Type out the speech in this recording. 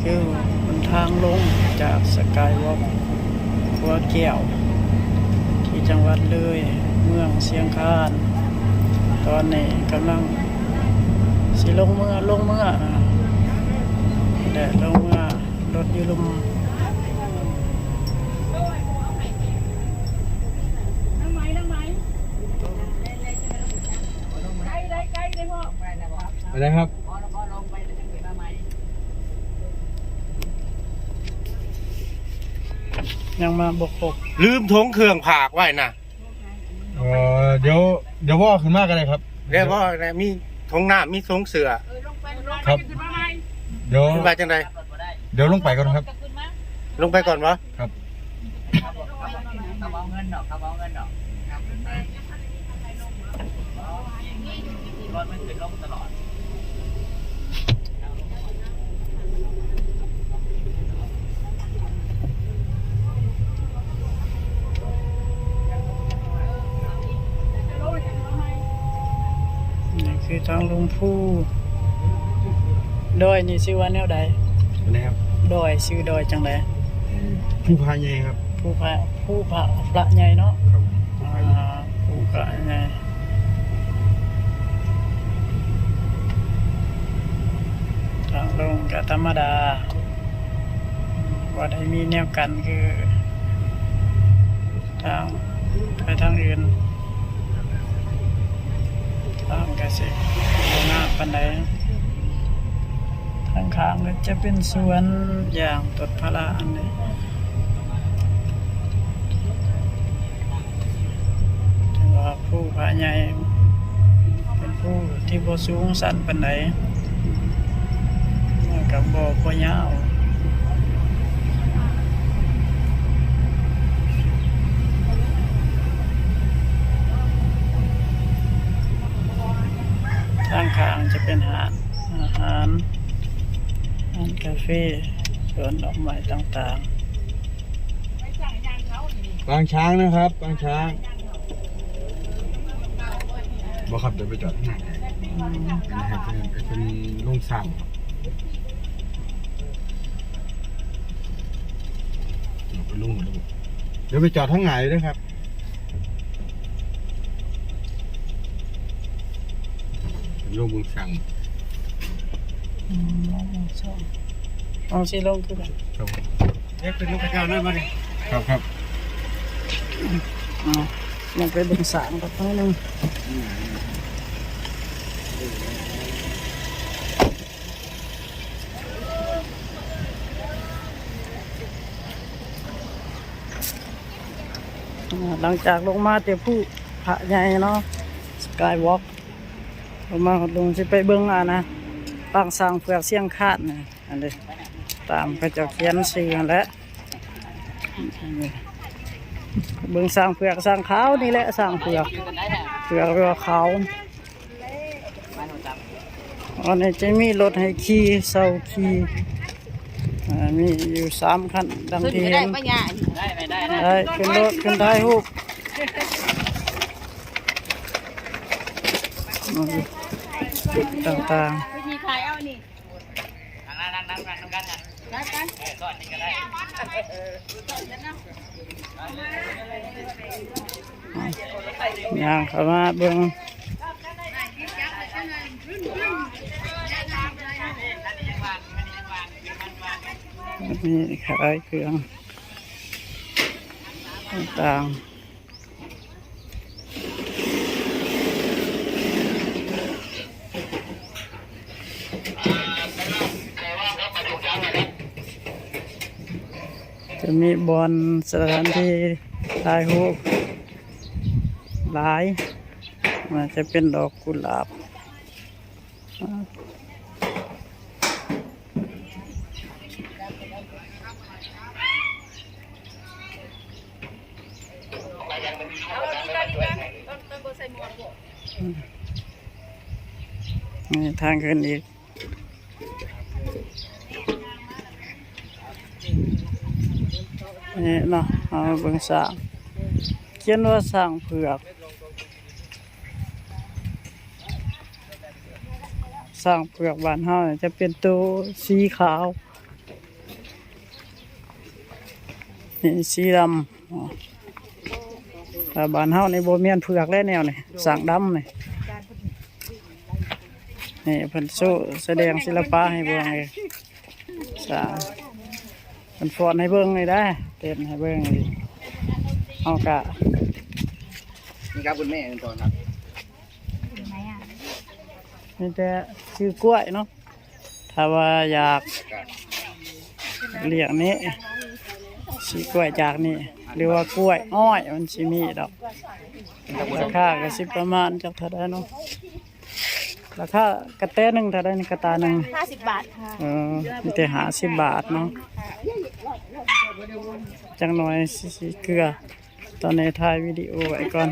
ຄືຫົນທາງລົງຈາກສະກາຍວອກຂົວແກ້ວ ທີ່ຈັງຫວັດເລີຍ ເມືອງຊຽງຄານ. ຕອນນີ້ກຳລັງຊິລົງເມືອ ລົງເມືອ ແດດລົງເມືອ ລົດຢູ່ລຸ່ມ. ໄປໄດ້ຄັບ. ຍັງມາບໍ່ຄົບ ລືມຖົງເຄື່ອງຝາກໄວ້ນະ. ເອີ ດຽວ ດຽວວໍຂຶ້ນມາກໍໄດ້ຄັບ. ດຽວວໍນະ ມີຖົງນ້ຳ ມີຖົງເສື້ອ. ຄັບ ດຽວ ວ່າຈັ່ງໃດ? ດຽວລົງໄປກ່ອນຄັບ. ລົງໄປກ່ອນບໍ? ຄັບ. ນີ້ຄືທາງລົງພູ. ດອຍນີ້ຊື່ວ່າແນວໃດ? ອັນໃດຄັບ? ດອຍ ຊື່ດອຍຈັ່ງໃດ? ເອີ ພູຜາໃຫຍ່ຄັບ. ພູຜາ ພູຜາ ຜາໃຫຍ່ເນາະ. ຄັບ ພູຜາໃຫຍ່. ອ່າ ພູຜາໃຫຍ່. ທາງລົງກະທຳມະດາ ບໍ່ໄດ້ມີແນວກັ້ນຄືທາງໄປທາງອື່ນ. ທາງກະຊິບໍ່ງາມປານໃດ. ທາງຂ້າງກໍຈະເປັນສວນຢາງ ຕົ້ນພາລາອັນນີ້. ຖືວ່າພູຜາໃຫຍ່ ເປັນພູທີ່ບໍ່ສູງຊັນປານໃດ ແລ້ວກໍບໍ່ ບໍ່ຍາວ. ທາງຂ້າງຈະເປັນຮ້ານອາຫານ ຮ້ານກາເຟ ສວນດອກໄມ້ຕ່າງໆ. ປາງຊ້າງນະຄັບ ປາງຊ້າງ. ບໍ່ຄັບ ດຽວໄປຈອດຂ້າງໜ້າ. ອືມ ອັນນີ້ໃຫ້ເພິ່ນ ໃຫ້ເພິ່ນລົງຊ້າງ. ເອົາໄປລົງ ດຽວໄປຈອດທາງໜ້າຢູ່ເດີຄັບ. ລົງເບິ່ງຊ້າງ. ອືມ ລົງເບິ່ງຊ້າງ. ເອົາ ຊິລົງຄືກັນ. ຄັບ ເຮັດເປັນລູກກະເຈົ້ານັ້ນມານີ້. ຄັບ ຄັບ. ເອົາ ຍັງໄປເບິ່ງຊ້າງກັບເຮົາໜຶ່ງ. ອ່າ ຫຼັງຈາກລົງມາແຕ່ພູຜາໃຫຍ່ເນາະ ສະກາຍວອກ ລົງມາຮອດລຸ່ມ ຊິໄປເບິ່ງ ອັນນະ ປາງຊ້າງເຜືອກຊຽງຄານ ອັນນີ້ ຕາມເຂົາເຈົ້າຂຽນຊື່ຫັ້ນແຫຼະ. ເບິ່ງຊ້າງເຜືອກ ຊ້າງຂາວນີ້ແຫຼະ ຊ້າງເຜືອກ ເຜືອກຫຼືວ່າຂາວ. ອັນນີ້ຈະມີລົດໃຫ້ຂີ່ ເຊົ່າຂີ່ ອ່າ ມີຢູ່ສາມຄັນ ດັ່ງທີ່ເຫັນ. ໄດ້ ຂຶ້ນລົດ ຂຶ້ນຖ່າຍຮູບ ອືມ ຕ່າງໆ. ຍ່າງເຂົ້າມາເບິ່ງ ມີຂາຍເຄື່ອງຕ່າງໆ. ຈະມີບ່ອນສະຖານທີ່ຖ່າຍຮູບຫຼາຍ ມັນຈະເປັນດອກກຸຫຼາບ. ນີ້ທາງຂຶ້ນອີກ ນີ້ເນາະ ເຮົາເບິ່ງຊ້າງ ຂຽນວ່າຊ້າງເຜືອກ. ຊ້າງເຜືອກບ້ານເຮົາຈະເປັນໂຕສີຂາວ ນີ້ສີດຳ. ອໍ ຖ້າບ້ານເຮົານີ້ບໍ່ແມ່ນເຜືອກແລ້ວແນວນີ້ ສ້າງດຳນີ້. ນີ້ເພິ່ນໂຊສະແດງສິລະປະໃຫ້ເບິ່ງເດ້ ສາ ເພິ່ນຟ້ອນໃຫ້ເບິ່ງນີ້ໄດ໋ ເຕັ້ນໃຫ້ເບິ່ງນີ້. ເຮົາກະ ນີ້ຄັບ ຄຸນແມ່ເພິ່ນສອນຄັບ ມີແຕ່ຊື້ກ້ວຍເນາະ. ຖ້າວ່າຢາກລ້ຽງນີ້ ຊື້ກ້ວຍຈາກນີ້ ຫຼືວ່າກ້ວຍອ້ອຍ ມັນຊິມີດອກ. ລາຄາກໍຊິປະມານຈັກເທົ່າໃດເນາະ? ລາຄາກະແຕໜຶ່ງເທົ່າໃດນີ້? ກະຕາໜຶ່ງ ຫ້າສິບບາດຄ່ະ. ເອີ ມີແຕ່ຫ້າສິບບາດເນາະ. ຈັກໜ່ອຍຊິເກືອ ຕອນນີ້ຖ່າຍວິດີໂອໄວ້ກ່ອນ.